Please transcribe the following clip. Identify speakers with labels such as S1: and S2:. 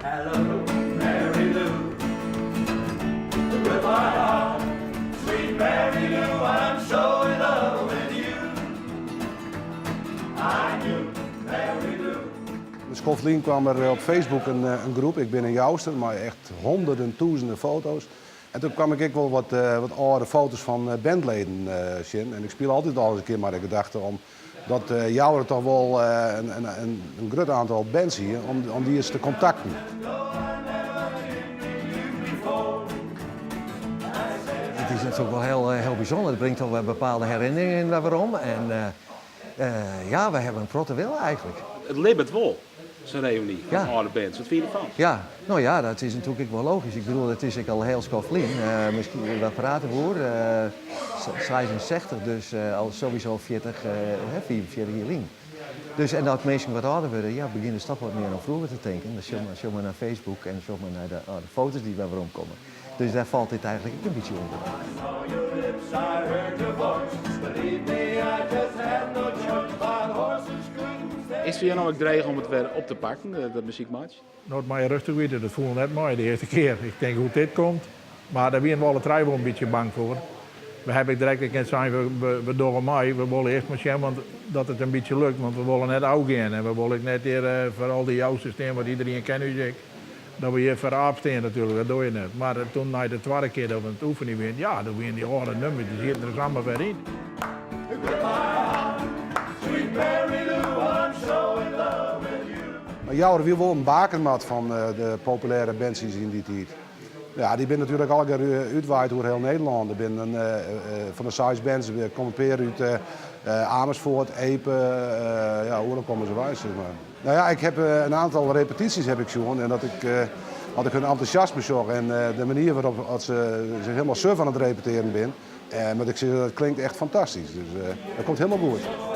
S1: Hello, Mary Lou. With my heart, sweet Mary Lou, I'm so in love with you. I knew Mary Lou.
S2: In skoft lyn kwam der op Facebook in groep, Ik bin in Jouster, mei echt honderden, tûzenen foto's. En doe kwam ik ek wol wat âlde foto's fan bandleden sjen. En ik spile altyd al ris in kear mei de gedachte om dat Joure toch wol in grut oantal bands hie, om dy ris te kontakten.
S3: It is natuerlik wol hiel, hiel bysûnder. It bringt toch wer bepaalde herinneringen wer werom. En ja, we hawwe in protte wille eigentlik.
S4: It libbet wol, sa'n reüny fan âlde bands. Wat fine je derfan?
S3: Ja, no ja, dat is natuerlik ek wol logysk. Ik bedoel, it is ek al hiel skoft lyn. Miskien, we prate oer 66, dus al sowieso 40, 45 jier lyn. Dus, en as minsken wat âlder wurde, ja, begjinne se toch wat mear oan froeger te tinken. Dan sjoch mar nei Facebook en sjoch mar nei de âlde foto's dy't wer weromkomme. Dus dêr falt dit eigentlik ek in bytsje ûnder.
S4: Is it foar jo no ek dreech om it wer op te pakken, dat muzyk meitsjen?
S5: No, it mei je rêstich witte, dat foel net mei de earste kear. Ik tink hoe't dit komt, mar dêr wiene we alle trije wol in bytsje bang foar. We hawwe ek direkt ek net sein, we dogge mei, we wolle earst mar sjen want dat it in bytsje lukt, want we wolle net ôfgean en we wolle ek net hjir foar al dy Jousters stean, want iderien ken ús ek. Dat we hjir foar aap stean natuerlik, dat doe je net. Mar toen nei de twadde kear dat we oan it oefenjen wiene, ja, doe wiene dy âlde nummers, dy sieten der samar wer yn.
S2: Mar Joure wie wol in bakermat fan de populêre bandsies yn dy tiid. Ja, dy binne natuerlik allegear útwaaid oer hiel Nederlân. Der binne fan de seis bands komme in pear út Amersfoort, Epe, ja, oeral komme se wei, sis mar. No ja, ik heb in aantal repetysjes heb ik sjoen en dat ik, as ik hun entûsjasme sjoch en de manier wêrop't as se sich hielendal suf oan it repetearen binne, moat ik sizze, dat klinkt echt fantastysk. Dus dat komt hielendal goed.